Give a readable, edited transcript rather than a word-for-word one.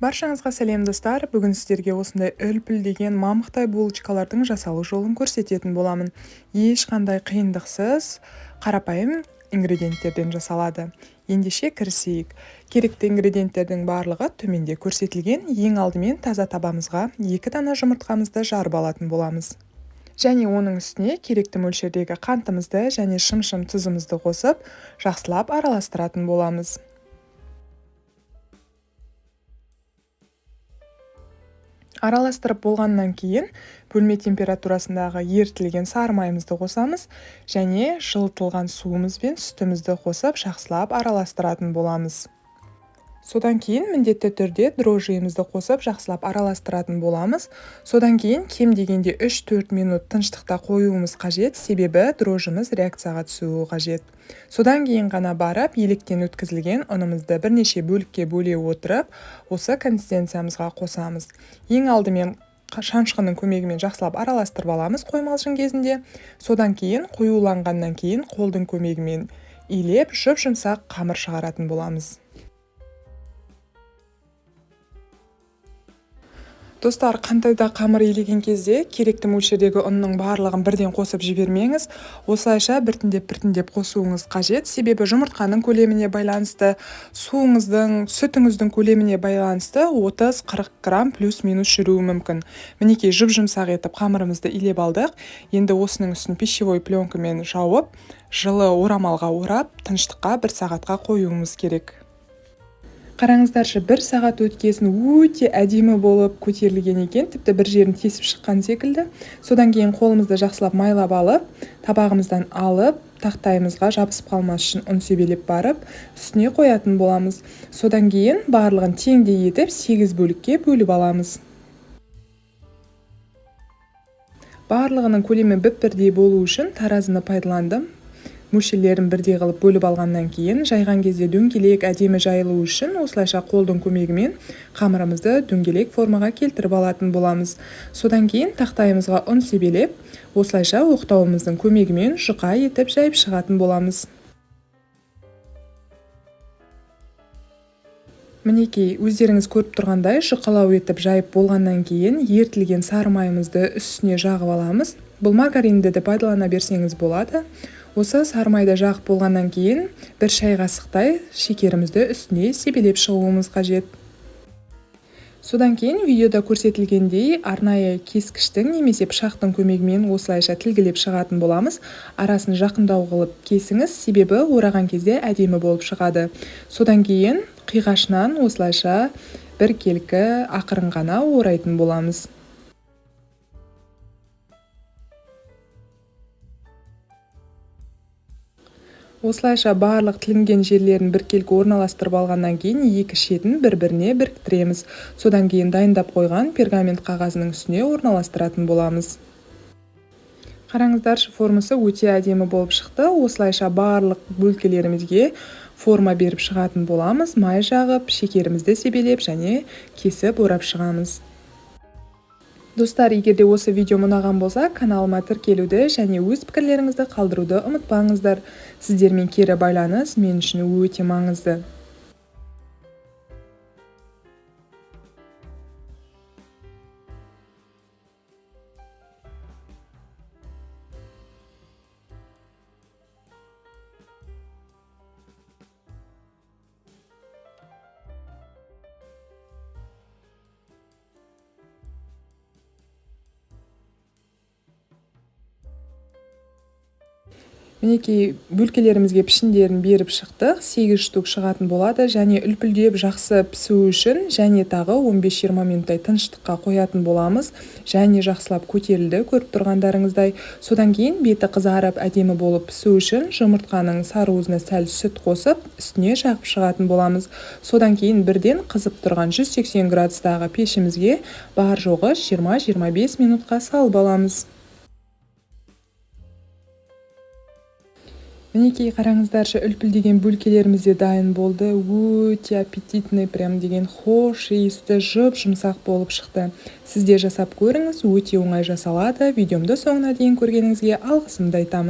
Баршаңызға сәлем, достар! Бүгін сіздерге осындай үлпілдеген мамықтай булочкалардың жасалу жолын көрсететін боламын. Ешқандай қиындықсыз, қарапайым ингредиенттерден жасалады. Ендеше кірісейік. Керекті ингредиенттердің барлығы төменде көрсетілген. Ең алдымен таза табамызға 2 дана жұмыртқамызды жарып алатын боламыз. Және оның үстіне керекті мөлшердегі қантымызды және шым-шым тұзымызды қосып, жақсылап араластыратын боламыз. Араластырып болғаннан кейін бөлме температурасындағы ерітілген сары майымызды қосамыз және жылытылған суымыз бен сүтімізді қосып, жақсылап араластыратын боламыз. Содан кейін міндетті түрде дрожжиімізді қосып, жақсылап араластыратын боламыз. Содан кейін кем дегенде 3-4 минут тыныштықта қоюымыз қажет, себебі дрожжиміз реакцияға түсуі қажет. Содан кейін ғана барып, електен өткізілген ұнымызды бірнеше бөлікке бөле отырып, осы консистенциямызға қосамыз. Ең алдымен шанышқының көмегімен жақсылап араластырып аламыз қоймалжың кезінде. Содан кейін қоюланғаннан кейін қолдың көмегімен илеп, жұп-жұмсақ қамыр шығаратын боламыз. Достар, қандай да қамыр илеген кезде керекті мөлшердегі ұнның барлығын бірден қосып жібермеңіз. Осылайша біртіндеп-біртіндеп қосуыңыз қажет, себебі жұмыртқаның көлеміне байланысты, суыңыздың, сүтіңіздің көлеміне байланысты 30-40 грамм плюс-минус жүруі мүмкін. Мінекей, жұп-жұмсақ етіп қамырымызды илеп алдық. Енді осының үстін пищевой пленкамен жауып, жылы орамалға орап, тыныштыққа бір сағатқа қоюымыз керек. Қараңыздаршы, бір сағат өткесін өте әдемі болып көтерілген екен, тіпті бір жерін тесіп шыққан секілді. Содан кейін қолымызды жақсылап майлап алып, табағымыздан алып, тақтайымызға жабысып қалмас үшін ұн себелеп барып, үстіне қоятын боламыз. Содан кейін барлығын теңдей етіп 8 бөлікке бөліп аламыз. Барлығының көлемі біп-бірдей болу үшін таразыны пайдаландым. Мөлшерлерін бірдей қылып бөліп алғаннан кейін жайған кезде дөңгелек әдемі жайылу үшін осылайша қолдың көмегімен қамырымызды дөңгелек формаға келтіріп алатын боламыз. Содан кейін тақтайымызға ұн себелеп, осылайша оқтауымыздың көмегімен жұқа етіп жайып шығатын боламыз. Мінекей, өздеріңіз көріп тұрғандай, жұқалау етіп жайып болғаннан кейін ерітілген сары майымызды үстіне жағып аламыз. Бұл маргаринді де пайдалана берсеңіз болады. Осы сары майды жағып болғаннан кейін бір шай қасықтай шекерімізді үстіне себелеп шығуымыз қажет. Содан кейін видеода көрсетілгендей арнайы кескіштің немесе пышақтың көмегімен осылайша тілгілеп шығатын боламыз. Арасын жақындау қылып кесіңіз, себебі ораған кезде әдемі болып шығады. Содан кейін қиғашынан осылайша біркелкі ақырын ғана орайтын боламыз. Осылайша барлық тілінген жерлерін біркелкі орналастырып алғаннан кейін екі шетін бір-біріне біріктіреміз. Содан кейін дайындап қойған пергамент қағазының үстіне орналастыратын боламыз. Қараңыздаршы, формасы өте әдемі болып шықты. Осылайша барлық бөлкелерімізге форма беріп шығатын боламыз. Май жағып, шекерімізді себелеп және кесіп орап шығамыз. Достар, егер де осы видео ұнаған болса, каналыма тіркелуді және өз пікірлеріңізді қалдыруды ұмытпаңыздар. Сіздермен кері байланыс мен үшін өте маңызды. Мінекей, бөлкелерімізге пішіндерін беріп шықтық. 8 штук шығатын болады және үлпілдеп жақсы пісу үшін және тағы 15-20 минуттай тыныштыққа қоятын боламыз. Және жақсылап көтерілді, көріп тұрғандарыңыздай. Содан кейін беті қызарып әдемі болып пісу үшін жұмыртқаның сары уызына сәл сүт қосып, үстіне жағып шығатын боламыз. Содан кейін бірден қызып тұрған 180 градустағы пешімізге бар жоғы 20-25 минутқа салып аламыз. Мінекей, қараңыздаршы, үлпілдеген бөлкелеріміз де дайын болды. Өте аппетитный, прям деген хош иісті, жұп-жұмсақ болып шықты. Сіз де жасап көріңіз, өте оңай жасалады. Видеомды соңына дейін көргеніңізге алғысымды айтамын.